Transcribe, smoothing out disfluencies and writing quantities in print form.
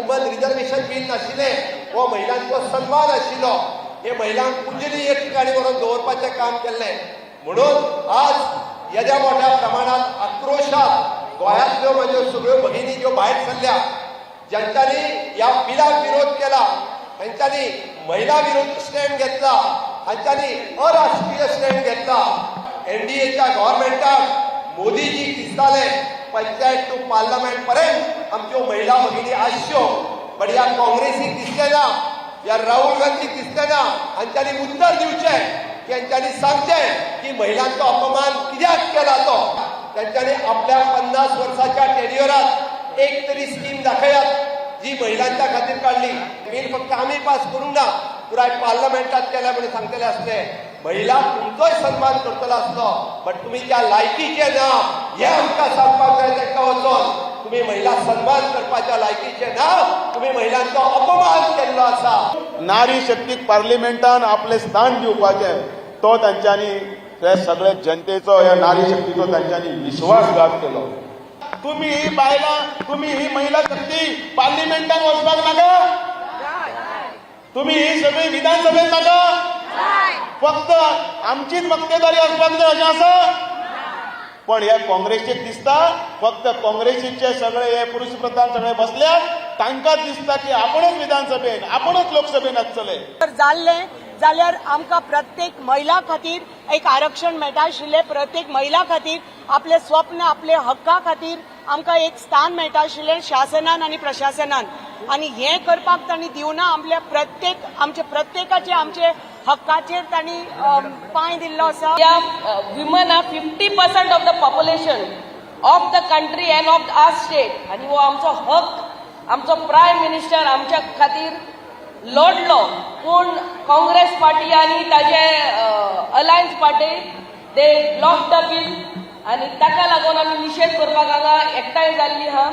Woman reservation bill नाशिल्लें. हो महिलांचो सन्मान आशिल्लो. हे महिलांक पुंजली एक ठिकाणी व्हरून दवरपाचें काम केल्लें. म्हणून आज येद्या मोठ्या प्रमाणात आक्रोशात गोंयांतल्यो म्हज्यो सगळ्यो भगिनी ज्यो भायर सरल्या, ज्यांच्यानी ह्या बिलाक विरोध केला, तांच्यांनी महिला विरोधी स्टँड घेतला, हांच्यांनी अराष्ट्रीय स्टँड घेतला. एनडीएच्या गव्हर्मेंटाक मोदीजी दिसताले पंचायत टू पार्लमेंट पर्यंत आमच्यो महिला भगिनी आसच्यो, बट ह्या काँग्रेसीक दिसलें ना, ह्या राहुल गांधीक दिसलें ना. हांच्यांनी उत्तर दिवचें की हांच्यांनी सांगचें की महिलांचो अपमान कित्याक केला तो. त्यांच्यानी आपल्या 50 वर्साच्या टेन्युअरात एक तरी स्कीम दाखयात जी महिलांच्या खातीर काडली. बील फक्त आमी पास करूंक ना, पुराय पार्लमेंटात केल्या म्हणून सांगतले आसले. महिला तुमचोय सन्मान करतलो आसलो, बट तुमी त्या लायकीचे ना हे आमकां सांगपाक जाय तांकां वचोन. तुमी महिला सन्मान करपाच्या लायकीचे ना. तुमी महिलांचो अपमान केल्लो आसा. नारी शक्तीक पार्लिमेंटान आपलें स्थान दिवपाचें, तो तांच्यांनी हे सगळे जनतेचो, ह्या नारी शक्तीचो तांच्यांनी विश्वासघात केलो. तुम्ही ही बायलां, तुम्ही ही महिला शक्ती पार्लिमेंटान वचपाक नाका? तुम्ही ही सगळी विधानसभेत नाका? फक्त आमचीच मक्तेदारी आसपाक जाय अशें आसा? पण ह्या काँग्रेसीक दिसता, फक्त काँग्रेसीचे सगळे हे पुरुष प्रधान सगळे बसल्यात, तांकां दिसता की आपणच विधानसभेन, आपणच लोकसभेन आसतले. जर जाल्लें जाल्यार आमकां प्रत्येक महिला खातीर एक आरक्षण मेळटा आशिल्लें. प्रत्येक महिला खातीर आपले स्वप्न, आपले हक्का खातीर आमकां एक स्थान मेळटा आशिल्लें शासनान आनी प्रशासनान. आनी हें करपाक तांणी दिवना. आपल्या प्रत्येक आमचे प्रत्येकाचे आमचे हक्काचेर तांणी पांय दिल्लो आसा. Yeah, women are 50% of the population of the country and of our state. आणि हो आमचो हक. आमचो प्रायम मिनिस्टर आमच्या खातीर लढलो, पूण काँग्रेस पार्टी आनी ताजे alliance party, they block the bill. आनी ताका लागून आमी निशेध करपाक हांगा एकठांय जाल्ली आहा.